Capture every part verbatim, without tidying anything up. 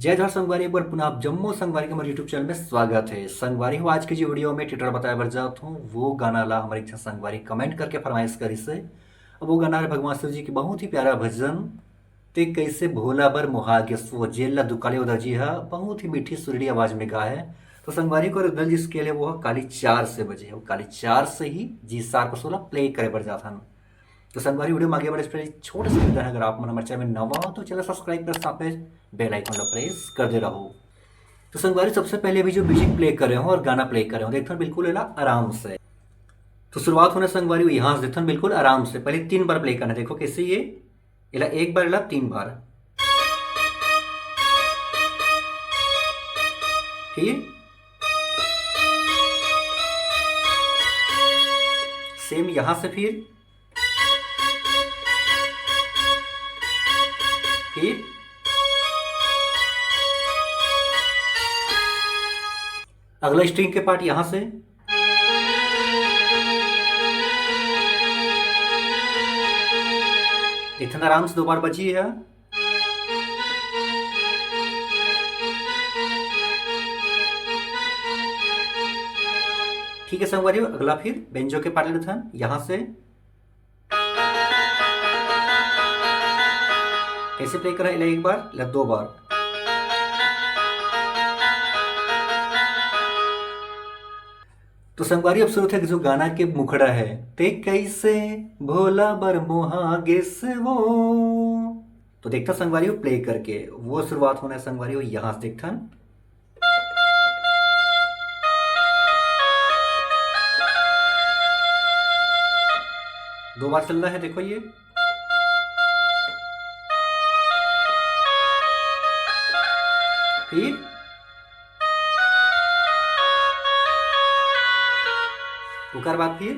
जय जोहार संगवारी, एक बार पुनः आप जम्मो संगवारी के हमर YouTube चैनल में स्वागत है। संगवारी हो, आज के जो वीडियो में टिटरा बताए बर जात हूँ, वो गाना ला हमर एक झन संगवारी कमेंट करके फरमाइश करिस हे। अब वो गाना है भगवान शिव जी के बहुत ही प्यारा भजन, ते कैसे भोला बर मोहा गेस वो, जेल ला दुकाले उदा जी हा बहुत ही मीठी सुरीली आवाज में गा है। तो संगवारी को रिदल जी स्केल है वो काली चार से बजे है, वो काली चार से ही जी सार पर सोला प्ले करे बर जात हन। तो संगवारी, वीडियो में आगे बढ़े से पहले छोटे से निवेदन है, अगर आप मन हमर चैनल में नवा हो तो चैनल सब्सक्राइब कर, साथ में बेल आइकन ला प्रेस कर दे रहो। तो संगवारी, सबसे पहले अभी जो म्यूजिक प्ले करे हो और गाना प्ले करे हो, देखथन बिल्कुल एला आराम से। तो शुरुआत होना संगवारी यहाँ से, देखथन बिल्कुल आराम से। पहले तीन बार प्ले करना, देखो कैसे ये, एला एक बार, एला तीन बार, फिर सेम यहाँ से, फिर फिर अगला स्ट्रिंग के पार्ट यहां से, इतना आराम से दो बार बजी है। ठीक है संगवारी, अगला फिर बेंजो के पार्ट लेथन यहां से। कैसे प्ले करा, एला एक बार, एला दो बार। तो संगवारी, अब शुरू थे जो गाना के मुखड़ा है, ते कैसे भोला बर मोहा गेस वो। तो देखता संगवारी हो प्ले करके, वो शुरुआत होना है संगवारी हो, यहां से देखथन। दो बार चल रहा है, देखो ये। फिर ओकर बाद फिर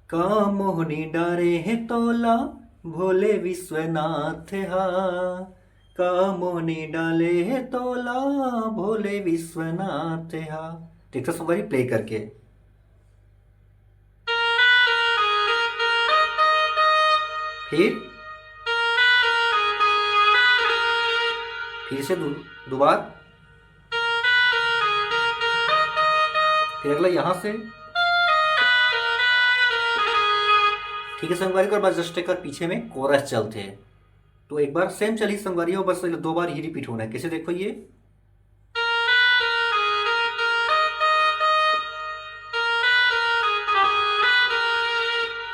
का मोहनी डारे हे तोला भोले विश्वनाथ हा, का मोहनी डाले हे तोला भोले विश्वनाथ हा। देखता संगवारी प्ले करके। फिर, फिर से दो, दो बार। फिर अगला यहां से। ठीक है संगवारी, और बस जस्ट एक बार पीछे में कोरस चलते हैं। तो एक बार सेम चली संगवारी हो, बस दो बार ही रिपीट होना है। कैसे देखो ये,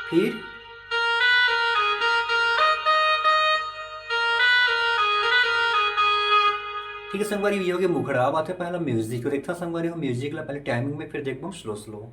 फिर ठीक है संगवारी, ये हो गया मुखड़ा। अब आते हैं पहला म्यूजिक को देखता संगवारी हो, म्यूजिक ला पहले टाइमिंग में, फिर देखबो स्लो स्लो।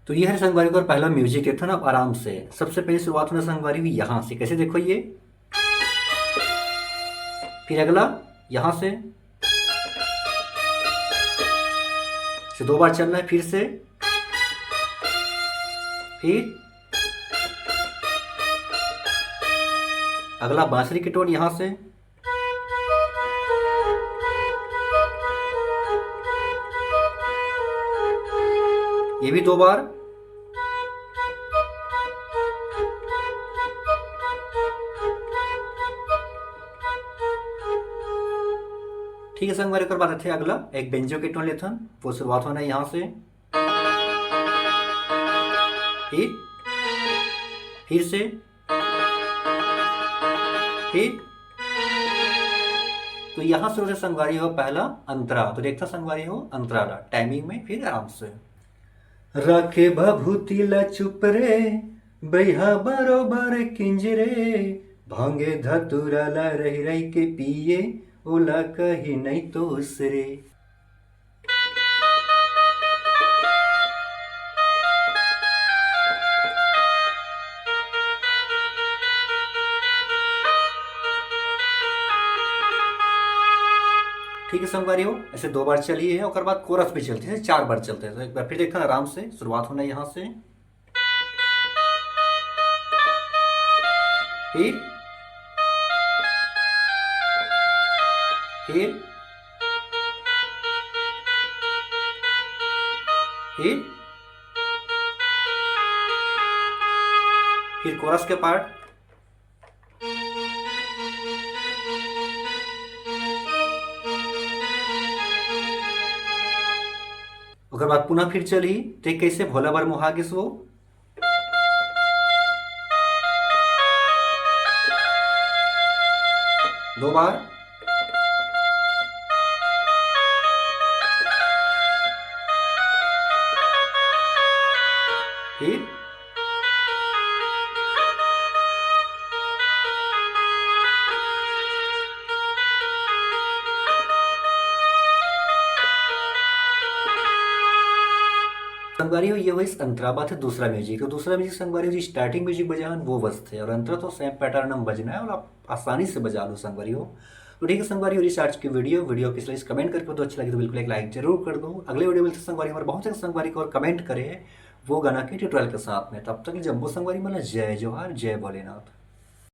तो ये है संगवारी को पहला म्यूजिक देखो ना आराम से। सबसे पहले शुरुआत होना संगवारी हुई यहाँ से, कैसे देखो ये, फिर अगला यहाँ से, से दो बार चलना है, फिर से, फिर अगला बांसुरी के टोन यहाँ से, ये भी दो बार। ठीक है संगवारी, ओकर बाद आथे अगला एक बेंजो के टोन लेथन, वो शुरुआत होना है यहाँ से, फिर, फिर से, फिर तो यहाँ से होथे संगवारी हो पहला अंतरा। तो देखता संगवारी हो अंतरा ला टाइमिंग में, फिर आराम से। राखे भभूति ला चुप रे, बइहा बरोबर किंजरे, भांगे धतुरा ला रहि रहि के पिए, ओला कही नहीं तोस रे। ठीक है संगवारी हो, ऐसे दो बार चली है, ओकर बाद कोरस भी चलती है, चार बार चलते हैं। तो एक बार फिर देखना आराम से, शुरुआत होना यहाँ से, फिर, फिर, फिर, फिर कोरस के पार्ट। ओकर बाद पुनः फिर चलही, ते कैसे भोला बर मोहा गिस वो। दो बार। फिर संगवारी हो, ये होइस अंतरा बात है दूसरा म्यूजिक। तो दूसरा म्यूजिक संगवारी हो, जो स्टार्टिंग म्यूजिक बजान वो बजथे, और अंतरा तो सेम पैटर्न में बजना है और आप आसानी से बजा लो संगवारी हो। तो ठीक है संगवारी हो, ये आज की वीडियो, वीडियो कैसे लगी कमेंट करके तो अच्छा लगे तो बिल्कुल एक लाइक जरूर कर दो। अगले वीडियो मिलते संगवारी हो, और बहुत सारे संगवारी हो और कमेंट करे हैं वो गाना के ट्यूटोरियल के साथ में। तब तक जम्मो संगवारी मन ला जय जोहार, जय भोलेनाथ।